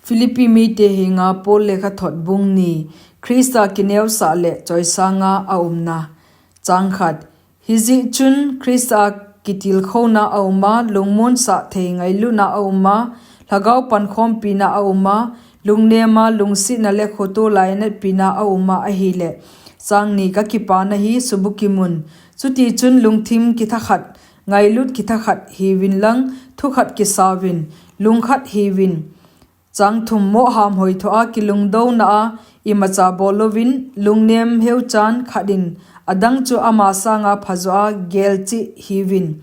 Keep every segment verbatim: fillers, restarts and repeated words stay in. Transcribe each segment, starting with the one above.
Philippi mite henga Paul lekhathot bung ni. Christa kineosah le choisanga aumna. Chang khat. Hijeh chun Christa kitilkhouna auma, lungmonsah thei ngailutna auma, lhagao pankhompina auma, lungnema, lungsetna le khoto lainatpina auma ahile, chang ni, kakipana hi subukimun. Chutichun lungthim kithakhat, ngailut kithakhat hiuvin lang, thukhat kisauvin, lungkhat hiuvin. Chang thum, moham hoithoa kilungdouna a imacha bol louvin, lungnem heuchan khat in adang chu ama sanga phajoa gelcheh hiuvin.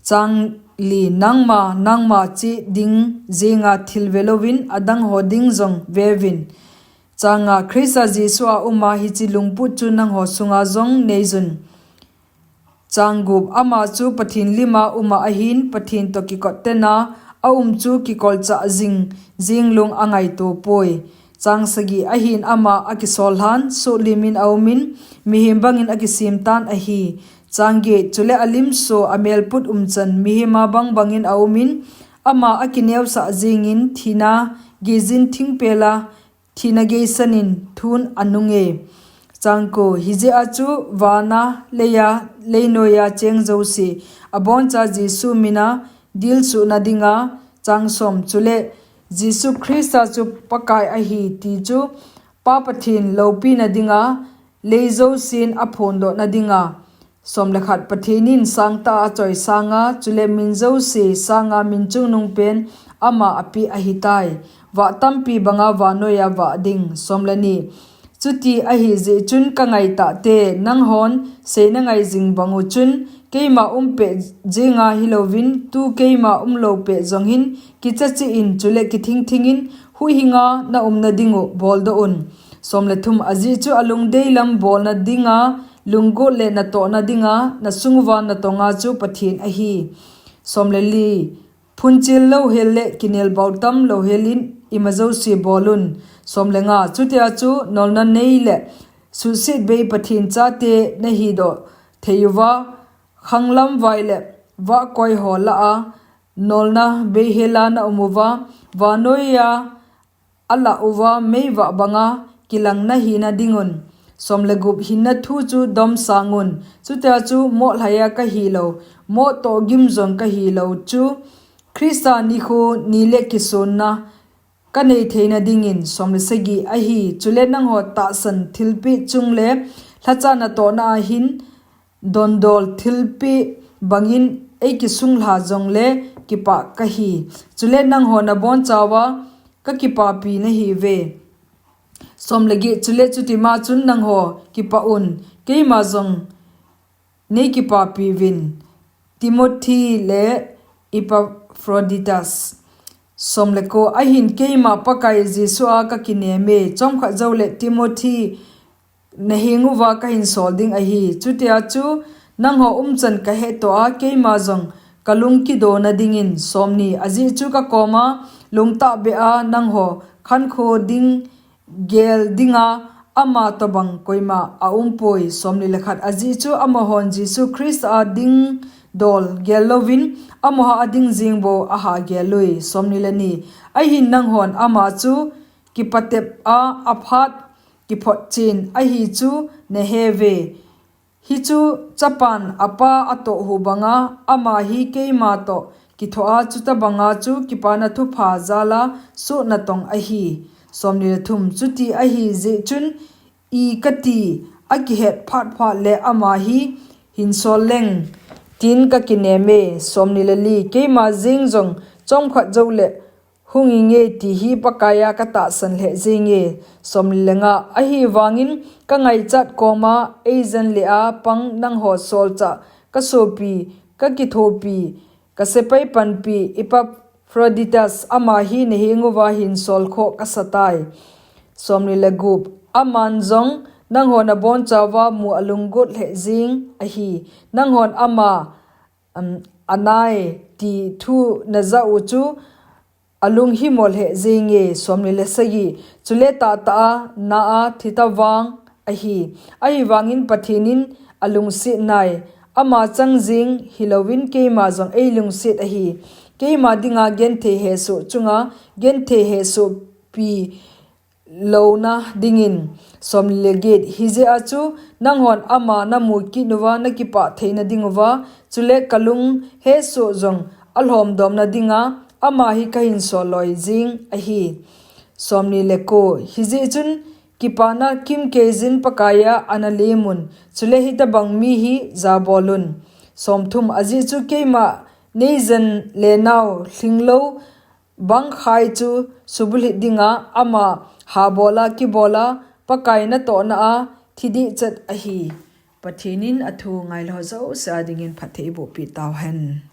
Chang li, nangma, nangma cheh ding jenga thil ve louvin, adang ho ding jong veuvin. Chang nga, Christa Jesu a uma hiche lungput chu nangho sunga jong neijun. Chang gup, ama chu Pathen lima uma ahin, Pathen toh kikot tena aum chu kikolchah jing, jinglung angaito poi. Chang sagi, ahin ama akisol lhan, sohlimin aumin, mihem bangin akisemtan ahi. Chang get, chule alimso, amelput umchan, mihema bang bangin aumin, ama akineosah jengin, thina geijin thingpela, thina geisanin thun anunge. Chang ko, hijeh a chu vana, leia, leinoiya cheng jouse, aboncha Jesu mina dilsuhna dinga, chang som, chule Jesu Christa chu Pakai ahi ti chu Pa Pathen loupina dinga, lei jousen aphondohna dinga. Som le khat, Pathen in sangtah a achoisanga, chule min jouse sanga min chungnungpen ama apeh ahitai. Vah tampi banga vannoiya vah ding. Som le ni, chuti ahijeh chun kangaitahte, nanghon seina ngai jing bang u chun, keima umpeh jenga hilouvin, tu keima umlou peh jong hin, kicha cheh in, chule kithing thingin, huhhinga naumna ding u boldoh un. Som le thum, ajeh chu alungdei lam bolna dinga, lunggot le natohna dinga, nasung uva natonga chu Pathen ahi. Som le li, phunchil louhel le kinelbau tam louhel in ima jouse bol un. Som le nga, chutia chu nolna nei le suhset bei Pathen chate nahidoh thei uva, khanglam vai le vahkoi ho lah a, nolna beihela naum uva, vannoiya alah uva meivah banga kilang nahina dingun. Som le gup, hinna thu chu domsang un. Chutia chu mohlhaiya kahilou, mohtoh gim jong kahilou chu Christa nikho ni le kisonna kanei theina dingin. Som le sagi, ahi, chule nangho tahsan thilpeh chung le lhacha natohna a hin dondol thilpeh bangin eikisunglha jongle kipah kahi. Chule nangho nabonchauva kakipapi nahiuve. Som le get, chule chutima chun nangho kipah un, keima jong neikipapiuvin. Timothy le Epaphroditus. Som le ko, ahin keima Pakai Jesu a kakineme, chomkhat joule Timothy naheng uva kahinsol ding ahi. Chutia chu nangho umchan kahettoh a, keima jong kalung kidona dingin. Som ni, ajeh chu kakoma lungtahbeh a nangho khankho ding gel dinga ama tobang koima aumpoi. Som ni le khat, ajeh chu amahon Jesu Christa a dingdol gel louvin, amaho a ding jeng bou aha gel ui. Som ni le ni, ahin nanghon ama chu kipatep a aphat kiphotchen ahi chu naheuve. Hichu chapan apa atoh hu banga, ama hi keima toh kithoa, chutobanga chu kipana thupha jala soh natong ahi. Som ni le thum, chuti ahijeh chun, i kati akihet phatphat le ama hi hinsol leng, tin kakineme. Som ni le li, keima jeng jong chomkhat joule hung inge ti hi Pakaiya katahsan lheh jenge. Som ni le nga, ahivangin kangaichat koma eijen le a pang nangho solchah, kasopi, kakithopi, kasepai panpi Epaphroditus, ama hi naheng uva hinsol khoh kasatai. Som ni le gup, aman jong nangho nabonchauva mu alunggot lheh jeng ahi. Nanghon ama, um, anai ti thu najah u chu alunghimo lheh jenge. Som ni le sagi, chule tahtah a na a thita vang ahi. Ahivangin Pathen in alungset nai, ama chang jeng hilouvin keima jong eilungset ahi. keima dinga genthei hesoh chunga genthei hesohpi louna dingin. Hijeh-a chu nanghon ama namu kitnuva nakipah theina dinguva, chule kalung hesoh jong alhomdomna dinga ama hi kahinsol loi jeng ahi. Hijeh chun kipana kimkeiyin Pakaiya ana lemun, chule hitobang mi hi jabolun. Ajeh chu keima neijen lenau lhinglou bangkhai chu subulhit dinga ama habola kibola Pakai natohna-a thidehchet ahi. Pathen in athu ngailou jouse adingin phatthei eibohpeh tauhen.